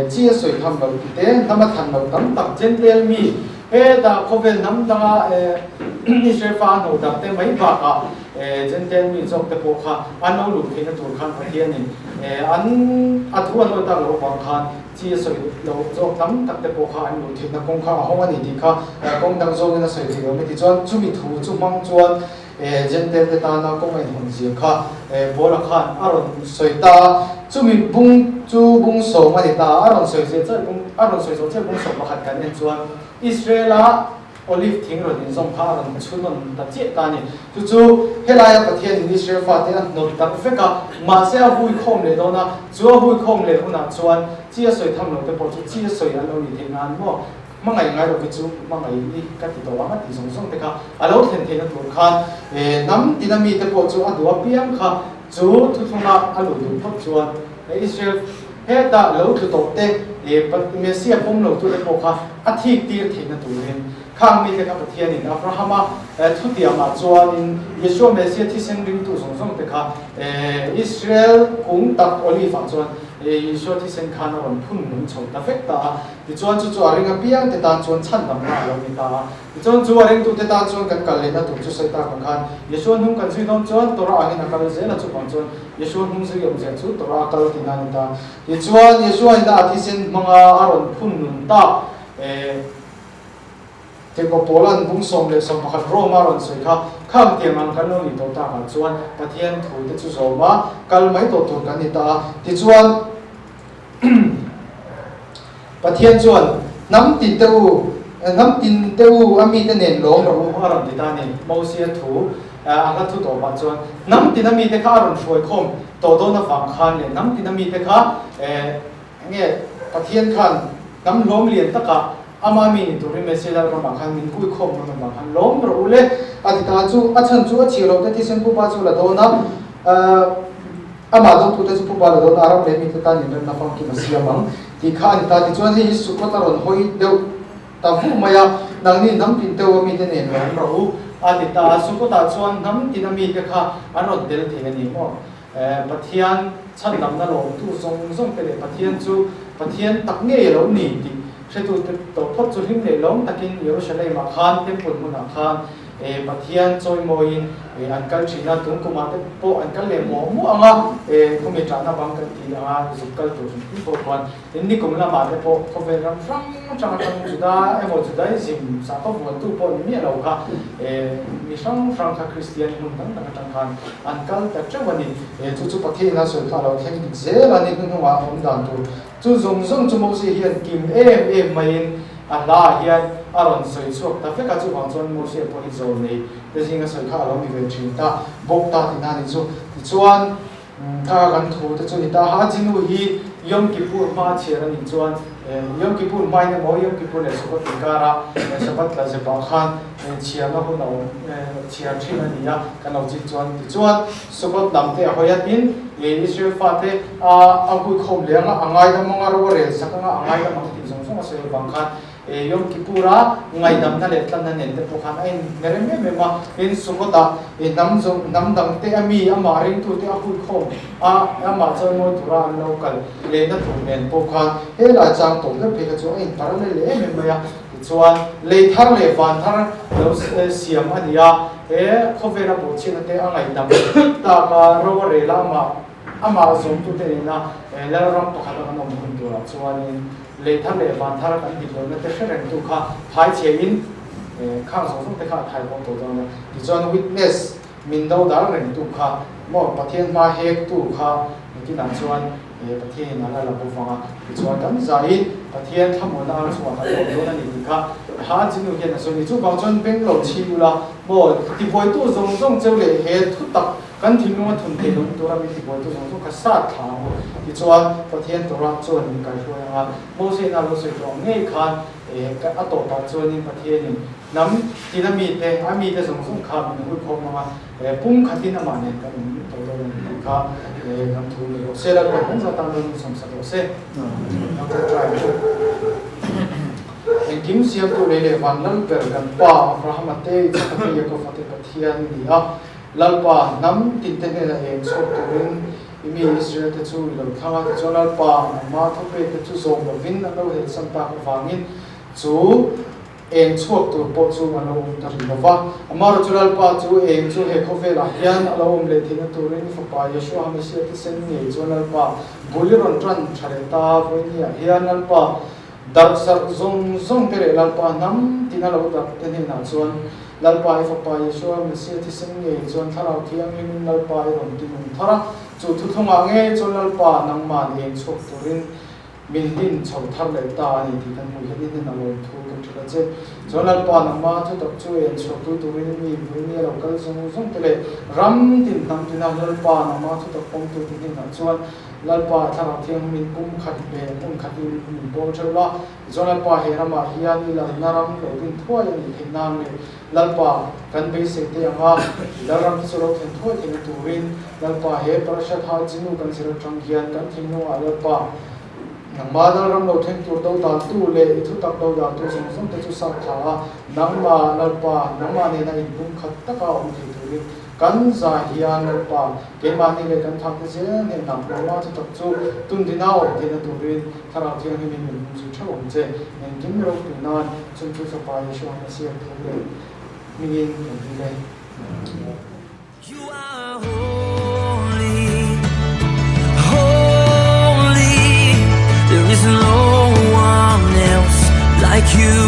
chi a sawi tham lo ti te hnam a thlan lo tam tak Jentail mi hetah khawvel hnam danga Israel fa a hnawh darh te mai bakah Jentail mi zawk te pawh kha an lo luh theihna tur khan Pathianin an a thu an awi tak loh avang khan chi a sawi loh zawk tam tak te pawh kha an luh theihna kawng kha a hawng a ni tih kha kawng dang zawngin a sawi theih lo mai. Tichuan chumi thu chu hmang chuan Jentail te tana kawng a inhawn zia kha Paula khan a rawn sawi ta a, chumi bung chu bung sawm a ni ta a, a rawn sawi zia chiah bung a rawn sawi zawh chiah bung sawm pakhat kan en chuan Israel-a Olive thing rawn inzawm kha a rawn chhunawn ta chiah ta a ni. Chu chu helaia Pathianin Israel fate a hnawt darh vek a, mahse a hui khawm leh dawn a, chu a hui khawm leh hunah chuan chi a sawi tham lo te pawh chu chi a sawi an lo nih theih nan maw hmangaih ngai lo hi chu hmangaih i ka ti tawh ang a tih zawng zawng te kha a lo thlen theihna tur khan hnam tina mite pawh chu a duh apiang kha chu thuthlunga a luh duh phawt chuan Israel Hetah lo tlu tawh te, Messia pawm lo tute pawh kha a thik tir theihna turin khang mite kha Pathianin Abrahama thutiamah chuanin Yeshua Messia thisen ringtu zawng zawng te kha Israel kung tak Olive-ah chuan Yeshua thisen khan a rawn phun nung chho ta vek ta a. Tichuan chu chu a ring apiang te tan chuan chhandamna a lo ni ta a. Tichuan chu a ringtute tan chuan kan kal lehna tur chu sawi tak ang khan Yeshua hnung kan zui dawn chuan Torah angin a kal zel a, chuvang chuan Yeshua hnung zui awm zia chu Torah a kal tihna a ni ta. Tichuan Yeshua in a thisen hmanga a rawn phun nun tak eh Tirhkoh Paula'n bung 11 Rome a rawn sawi kha, khang tiang ang kan lo nih tawh takah chuan Pathian thute chu zawm a, kal mai tawh tur kan ni ta a. Tichuan Pathian chuan, Hnam tin te u, hnam tin te u a mite nen lawm rawh u, a rawn ti ta a ni. Mosia thu a hla thu tawh pah chuan, Hnam tin a mite kha a rawn hruai khawm tawh dawn avang khan leh hnam tin a mite kha enge Pathian khan hnam hlawm lian takah ama mi ni turin Mesia Lalramah khan min hui khawm dawn avang khan lawm rawh u le, a ti ta a. Chu a chhan chu a chhir lo te thisen pupa chu la dawn a. Amah dawngtute chu pupa la dawn a, ram leh mite tan inremna famkim a siam ang tih kha a ni ta. Tichuan hei hi Sukkot a rawn hawi deuh ta vuh mai a, Nangni hnam tin deuh a mite nen lo awm rawh u, a ti ta a. Sukkot-ah chuan hnam tin a mite kha an rawn tel thei a ni maw? Pathian chhandamna lawmtu zawng zawng te leh Pathian chu Pathian tak ngei a lo ni tih hretute tawh phawt chu hlim leh lawm takin Jerusalem-ah khan temple hmunah khan E Pathian chawimawiin e an kal thin a, tun kumah te pawh an kal leh muah muah ang a, e khawmi ṭahna bang kan ti ang a, zuk kal tur hrim hrim pawh khuan in ni kum lamah te pawh khawvel ram hrang hrang atang Juda emaw Judaism sakhaw vuantu pawh ni miah lo kha e mi hrang hrang kha Kristian hmun dang dang atang khan an kal ta teuh a ni. E chu chu Pathian a sawi kha a lo thleng dik zel a, ni hnuhnungah awm dan tur Chu zawng zawng chu Moses hian kim em em maiin a hlaah hian a rawn sawi chhuak ta vek a, chuvang chuan Moses pawh hi zawl nei te zinga sawi kha a lo ni ve thin ta bawk ta tihna a ni chu. Tichuan, kha kan thu te chu ni ta a, Jinu hi Yom Kippur hma chhiar a nih chuan Yom Kippur hmain emaw Yom Kippur leh Sukkot inkara Shabbat tla zepah khan chhiarna hun a awm chhiar thin a ni a, kan lo chik chuan. Tichuan, Sukkot lam te a hawi a, tin, Israel fate a a hui khawm leh anga a ngaidam anga ro a rel sak anga a ngaidam ang tih zawng zawng a sawi avang khan Yom Kippur-a ngaihdamna leh tlanna nen te pawh khan a inhne rem em em a. Tin, Sukkot-ah hnam zawng hnam dang te a mi amah ringtute a hui khawm a, amah chawimawi tura an lo kal lehna tur nen pawh khan helai chang tawp ber phei kha chu a inparallel leh em em mai a. Tichuan, lei thar leh van thar lo siam a ni a, he khawvela bawhchhiatna te a ngaihdam tak a, ro a rel a, amah amah zawmtute nena Lalram pakhata kan awm hun turah chuanin lei thar leh van thar kan dik lohna te hre rengtu kha phai chhiain khang zawng zawng te kha a thai pawh tawh dawn a. Tichuan, witness min do dal rengtu kha maw Pathian hma hektu kha nitinah chuan Pathianin a la la bawk vang a, tichuan kan zaiin Pathian thlamuanna ang chungah kan lawm dawn a ni tih kha ha chinu hian a sawi a ni. Chuvang chuan beng lo chhi ula maw tibuaitu zawng zawng cheu leh he thu tak kan thinlunga thun thei lo tura min tibuaitu zawng zawng kha sat thla ang u. Tichuan Pathian Torah chuan min kaihruai ang a, Moses-a lo sawi tawh ang ngei khan a tawpah chuanin Pathianin Hnam tina mite, a mite zawng zawng kha min hui khawm ang a, pum khatin amah nen kan awm tawh dawn a ni tih kha kan thu ni rawh se. Lalpa kan zat tan rawn insawmsak rawh se. Doctor Trai chu engkim siamtu lei leh van lal ber kan pa Abrahama te, Isaka te, Jakoba te Pathian i ni a. Lalpa, hnam tinte hnenah eng chhuak turin i mi Israel te chu i lo thlang a, tichuan Lalpa, nangma thupek te chu zawm lovin an lo helsan tak avangin chu Eng chhuak tur pawh chu a lo awm ta rih lo va. Amaherawhchu chu Lalpa chu eng chu he khawvelah hian a lo awm leh theihna turin Fapa Yeshua HaMessiah thisen ngei chuan Lalpa bul i rawn tan tha leh ta. Vawinia hian Lalpa darh zarh zawng zawng te leh Lalpa hnam tin a lo darh te hnenah chuan Lalpa i Fapa Yeshua Messiah thisen ngei chuan Thlarau Thianghlimin Lalpa i rawn tinung thar a. Chu thuthlungah ngei chuan Lalpa nangman eng chhuak turin Min din chho thar leh ta a ni tih kan hmuh hian i hnen a lawm thu kan hrilh a che. Chuan Lalpa nangma thutak chu en chhuak tu turin mi vui nia lo kal zawng zawng te leh ram tin hnam tina Lalpa nangma thutak pawm tu te hnenah chuan Lalpa Thlarau Thianghlim pum khat leh hmun khatin min pawl theuh la. Tichuan Lalpa he ramah hian i lalna ram lo din thuai a nih theih nan leh Lalpa kan beisei te anga i lalram te chu lo thlen thuai theihna turin Lalpa he Parashat ha chinu kan zir atang hian kan thinlungah Lalpa nangma Lalram lo thleng tur do dan tu leh i thutak do dan tu zawng zawng te chu sat thla a, nangma Lalpa nangma nena inpum khat taka awm thei turin kan za hian Lalpa keimahni leh kan thak te zel hnenah nangma thutak chu tundina awm theihna turin Thlarau Thianghlimin min hum zui theuh ang che. Engkim ropui nan chung chu Fapa Yeshua Messiah thu leh hmingin kan dil e. You are holy, holy. There is no one else like you.